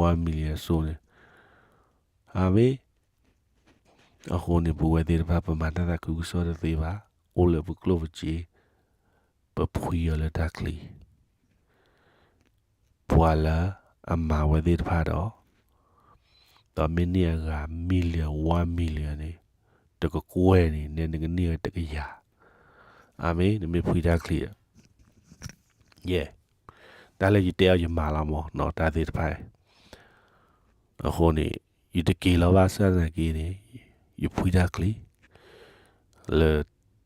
one million စိန့ၣ်, အမ့ၢ်, အဃိန့ၣ် ပဝဲသ့ၣ်တဖၣ် ပမၤတၢ်သးခုကစီၣ်တသ့ဘၣ်, အိၣ်လၢပကျိၣ်ပစ့, ပဖှံအီၤလၢတၢ်ချံ. ပှၤလၢအမၤဝဲသ့ၣ်တဖၣ်ဒီး, ဒီးမ့ၢ်န့ၢ်အဂၤ million, one million န့ၣ်, တကကွဲၢ်န့ၣ် နဲနကန့ၢ်ဝဲတကယၤ. အမ့ၢ် နမ့ၢ်ဖှံတၢ်ချံဒီး ယဲၢ်, တၢ်လၢယတဲအီၤယမၤလီၤမး နီၢ်တၢ်သ့ၣ်တဖၣ်. အဃိန့ၣ် ယတက့ၤလီၤဘၣ်ဆၣ်သနာ်က့န့ၣ် ယဖှံတၢ်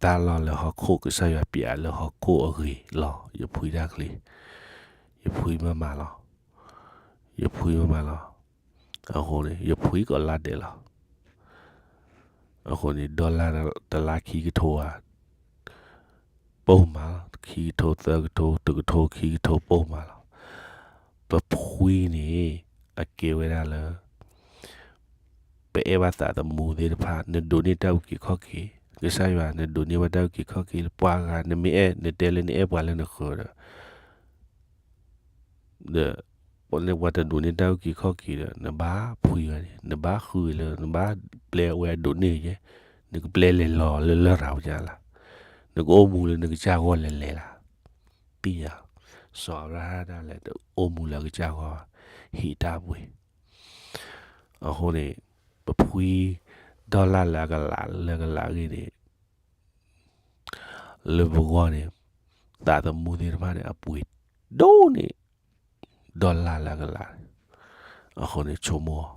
ချံ လၢတၢ်လီၢ်လၢဟီၣ်ခိၣ် ကစၢ်ယွၤပျးလၢဟီၣ်ခိၣ်အဂ့ၤလီၤ. ယဖှံတၢ်ချံ, ယဖှံမးမးလီၤ. ယဖှံမးမးလီၤ. အဃိန့ၣ် ယဖှံကိးလါဒဲးလီၤ. အဃိန့ၣ် ဒီလၣ်တလါခံကထိဧါ, ပိၢ်မးလီၤ. ခံကထိသၢကထိ တကထိခံကထိပိၢ်မးလီၤ. ပဖှံန့ၣ် အကဲဝဲဒၣ်လၢ ပအဲၣ်ဘၣ်သးသမူသ့ၣ်တဖၣ် နဒိးန့ၢ်တၢ်အုၣ်က့ၤခီၣ်က့ၤ, ကစၢ်ယွၤ နဒိးန့ၢ်ဝဲတၢ်အုၣ်က့ၤခီၣ်က့ၤလၢပှၤဂၤ နမ့ၢ်အဲၣ် နတဲလၢနအဲၣ်ပှၤလၢနဃၢၤဒီး ဒီး ပှၤလၢပှၤတဒိးန့ၢ်တၢ်အုၣ်က့ၤခီၣ်က့ၤဒီး နဘၣ်ဖှံဝဲန့ၣ် နဘၣ်ဃုလၢ နဘၣ်ပျဲဝဲအဒိးန့ၢ်ယဲ, နကပျဲလဲၤလီၤလၢလရာ်ပူၤညါလၢ်, နကအိၣ်မူလၢနကစၢ်ဂီၢ်လဲၤလဲၤလၢ်. သ့ၣ်ညါ, စီၤအၤဘြၤဟၣ်ဒၣ်လဲာ် တအိၣ်မူလၢအကစၢ်ဂီၢ်ဘၣ်, ဟံးတၢ်ပှ့ၤ. အဃိန့ၣ် ပဖှံ dollar လၢအကလးလၢကလးအဂ့ၢ်န့ၣ် လၢပဂီၢ်န့ၣ် သးသမူသ့ၣ်တဖၣ်န့ၣ် အပှ့ၤဒိၣ်န့ၢ် dollar လၢအကလး. အဃိန့ၣ်ဆိကမိၣ်,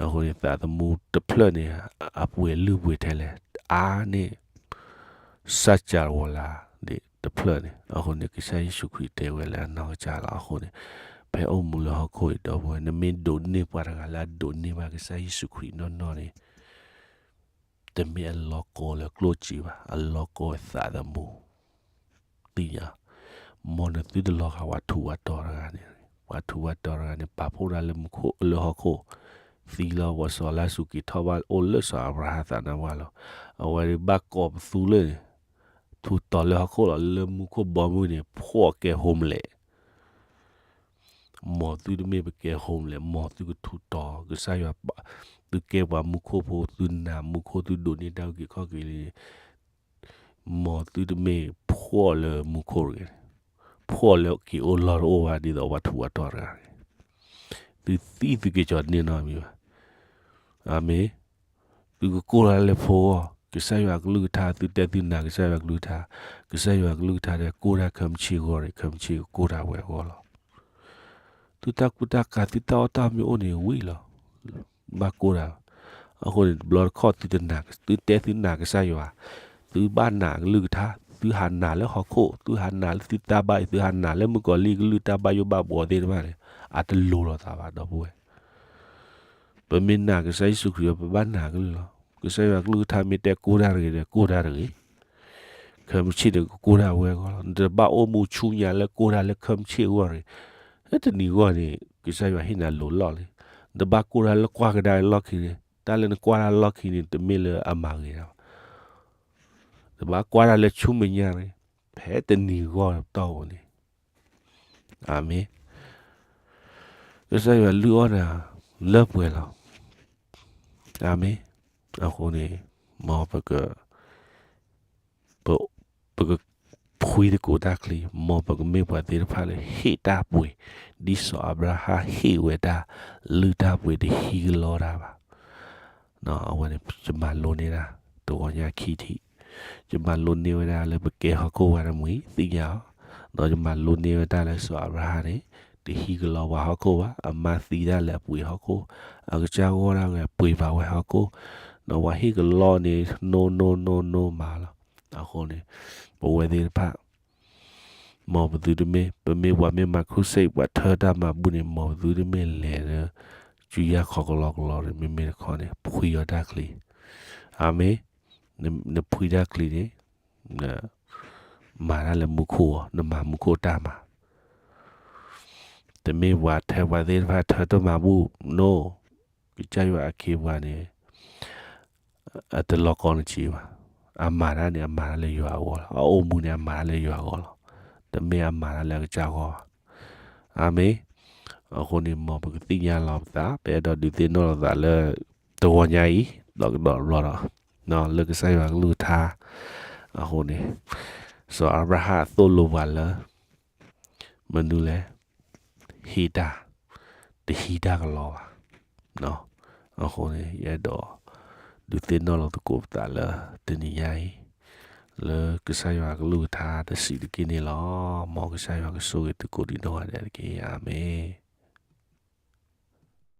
အဃိန့ၣ် သးသမူတဖျၢၣ်န့ၣ် အပှ့ၤလုၢ်ပှ့ၤထဲလဲၣ် အါန့ၢ် စၢ်ကၢ်ဝီၤလၢ်ဒ့ၣ်တဖျၢၣ်န့ၣ်. အဃိန့ၣ် ကစၢ်ယ့ၣ်ၡူးခရံာ်တဲဝဲလၢအနီၢ်ကစၢ်လီၤ. အဃိန့ၣ် ဖဲအိၣ်မူလၢဟီၣ်ခိၣ်အံၤဒီပုၢ်ဝဲၢ် နမ့ၢ်ဒိးန့ၢ်ပှၤတဂၤလၢအဒိးန့ၢ်ဘၣ်ကစၢ်ယ့ၣ်ၡူးခရံာ်နီၢ်နီၢ်န့ၣ် တမ့ၢ်အလီၤကီလၢကျိၣ်စ့ဘၣ်, အလီၤကီသးသမူ. သ့ၣ်ညါ, မ်နသုတလီၤဂာ်ပှၤထူးပှၤတီၤတဂၤန့ၣ်, ပှၤထူးပှၤတီၤတဂၤန့ၣ် ပာ်ဖှိၣ်တၢ်လၢမူခိၣ်လၢဟီၣ်ခိၣ်, သံလီၤ ပှၤစီၤလါစူၤက့ၤထီၣ်ဘၣ်အိၣ်လၢစီၤအၤဘြၤဟၣ်သးနါပှၢ်လီၤ. အဝဲဒၣ်ဘၣ်ကိးပသူလၢ ထူးတီၤလၢဟီၣ်ခိၣ်လီၤ. လၢမူခိၣ်ဘီမုၢ်န့ၣ် ဖှီၣ်ကဲ homeless မ်သုတမ့ၢ်ပကဲ homeless, မ်သုကထူးတီၤ, ကစၢ်ယွၤ, သုကဲပှၤမူခိၣ်ဖိ, သုနာ်မူခိၣ်, သုဒိးန့ၢ်တၢ်အုၣ်က့ၤခီၣ်က့ၤလံ, မ်သုတမ့ၢ်ဖှီၣ်လၢမူခိၣ်တဂ့ၤ, ဖှီၣ်လၢက့ၤအိၣ်လီၢ်တအိၣ်ဘၣ်ဒ်သိးပှၤထူးပှၤတီၤတဂၤတဂ့ၤ. သုသံသုက့ၤကၠီၤန့ၢ်နီတမံၤဘၣ်. အၤမ့ၣ်. သုကကိၢ်တၢ်လၢဖိအဂီၢ်, ကစၢ်ယွၤအကလုၢ်ကထါ, သုတဲသုနာ်ကစၢ်ယွၤအကလုၢ်ကထါ, ကစၢ်ယွၤအကလုၢ်ကထါဒီး ကိၢ်တၢ်ခဲမုၢ်ဆ့ၣ်အဂီၢ်န့ၣ် ခဲမုၢ်ဆ့ၣ်ကကိၢ်တၢ်ဝဲအဂီၢ်လီၤ. သုတၢ်ကူတၢ်ကၤ သုတၢ်အီၣ်တၢ်မ့ၢ်အိၣ်န့ၣ်ဝံၤလီၤ. ဘၣ်ကိၢ်တၢ်. အဃိန့ၣ် တဘျီတခီၣ်သုတနာ်, သုတဲသုနာ်ကစၢ်ယွၤ, သုဘၣ်နာ်အကလုၢ်ကထါ, သုဟးနာ်လၢဟီၣ်ခိၣ်, သုဟးနာ်လၢသုတၢ်ဘၣ်အံၤ, သုဟးနာ်လၢမုၣ်ကီၤလံၢ်ကလုၢ်တၢ်ဘၣ်ယိၣ်ဘၣ်ဘှီသ့ၣ်တဖၣ်န့ၣ် အတလိၤလိာ်သးဘၣ် ဒီပုၢ်ဝဲၢ်. ပမ့ၢ်နာ်ကစၢ်ယ့ၣ်ၡူးခရံာ်ဒီး ပဘၣ်နာ်ကလုၢ်လီၤ. ကစၢ်ယွၤကလုၢ်ကထါမ့ၢ်တဲကိၢ်တၢ်တဂ့ၤဒီး ကိၢ်တၢ်တဂ့ၤ. ခဲမုၢ်ဆ့ၣ်န့ၣ် ကကိၢ်တၢ်ဝဲအဂီၢ်လီၤ. နတဘၣ်အိၣ်မူဆူညါလၢကိၢ်တၢ်လၢခဲမုၢ်ဆ့ၣ်အဂီၢ်တဂ့ၤ. တနံၤအဂီၢ်န့ၣ် ကစၢ်ယွၤဟ့ၣ်နၤလိၤလီၢ်လံ. နတဘၣ်ကိၢ်တၢ်လၢကွၢ်ကဒါလီၢ်ခံန့ၣ်, တၢ်လၢနကွၢ်တၢ်လီၢ်ခံန့ၣ် တမ့ၢ်လၢအမၤဂ့ၤတၢ်ဘၣ်. နတဘၣ်ကွၢ်တၢ်လၢဆူမဲာ်ညါတဂ့ၤ. ဖဲတနံၤအဂီၢ်တီၢ်ပူၤန့ၣ် အၤမ့ၣ်. ကစၢ်ယွၤလုၢ်အီၣ်နၤလၢပှဲၤလီၤ. အၤမ့ၣ်. အဃိန့ၣ် မ်ပက, ပ, ပကဖှံသကိးတၢ်ချံ, မ်ပကမ့ၢ်ပှၤသ့ၣ်တဖၣ်လၢဟ့ၣ်တၢ်ပှ့ၤ, ဒ်စီၤအၤဘြၤဟၣ်ဟ့ၣ်ဝဲဒၣ်လုၢ်တၢ်ပှ့ၤတဟံးကလီတၢ်ဘၣ်. အဝဲန့ၣ် ယမၤလိန့ၢ်ဒၣ် တဂီၤညါခံထံၣ်, ယမၤလိန့ၢ်ဝဲဒၣ်လၢပကဲဟီၣ်ခိၣ်ဝဲတမှံၤ သ့ၣ်ညါအီၤ, ဒီးယမၤလိန့ၢ်ဝဲဒၣ်လၢစီၤအၤဘြၤဟၣ်န့ၣ် တဟံးကလီပှၤဟီၣ်ခိၣ်ဘၣ်, အမါသံတၢ်လၢအပှ့ၤဟီၣ်ခိၣ်, အကစၢ်ဂီၢ်ဒၣ်ဝဲပှ့ၤဘၣ်ဝဲဟီၣ်ခိၣ်, ဒီးပှၤဟ့ၣ်ကလီန့ၣ် နိနိနိနိမးလီၤ. အဃိန့ၣ် ပဝဲသ့ၣ်တဖၣ် မ်ပသုတမ့ၢ်, ပမ့ၢ်ပှၤမ့ၢ်မၤခရူၣ်စ့ၣ် ပှၤထၢတၢ်မၤဘူၣ်န့ၣ် မ်ပသုတမ့ၢ်လဲၤလၢ စုယါခီကလီကလီန့ၣ် မ့မ့ၢ်တခီန့ၣ် ဖှံအီၣ်တၢ်ချံ. အၤမ့ၣ်. နဖှံတၢ်ချံန့ၣ် နမၤတၢ်လၢမူခိၣ်အီၤ, နမၤမူခိၣ်တၢ်မၤ. တမ့ၢ်ပှၤထၢပှၤသ့ၣ်တဖၣ်ထၢတၢ်မၤဘူၣ်, နိ, ကစၢ်ယွၤအခ့အပှၤန့ၣ် အတလီၤကီနစ့ဘၣ်. အမၤတၢ်န့ၣ် အမၤတၢ်လၢယွၤအဂီၢ်လီၤ. အအိၣ်မူန့ၣ် အမၤတၢ်လၢယွၤအဂီၢ်လီၤ. တမ့ၢ်အမၤတၢ်လၢအကစၢ်ဂီၢ်ဘၣ်. အၤမ့ၣ်. အဃိန့ၣ် မ်ပကသ့ၣ်ညါလီၤပသး, ပအဲၣ်ဒိးဒုးသ့ၣ်နီၣ်လီၤသးလၢ တဂီၤညါအံၤ ဒီးကဒီးတဘျီဒီး လၢကစၢ်ယွၤကလုၢ်ကထါ အဃိန့ၣ် စီၤအၤဘြၤဟၣ်သိၣ်လိပှၤလၢ မနုၤလဲၣ်, ဟ့ၣ်တၢ်, တဟံးတၢ်ကလီဘၣ်. အဃိန့ၣ် ယအဲၣ်ဒိး ဒုးသ့ၣ်နီၣ်လီၤသကိးပသးလၢတနံၤညါအံၤ လၢကစၢ်ယွၤကလုၢ်ကထါတဆံးတက့ၢ်န့ၣ်လီၤ. မ်ကစၢ်ယွၤကဆိၣ်ဂ့ၤသုကိးဒံးနီၢ်ဂၤဒဲးတက့ၢ်. အၤမ့ၣ်.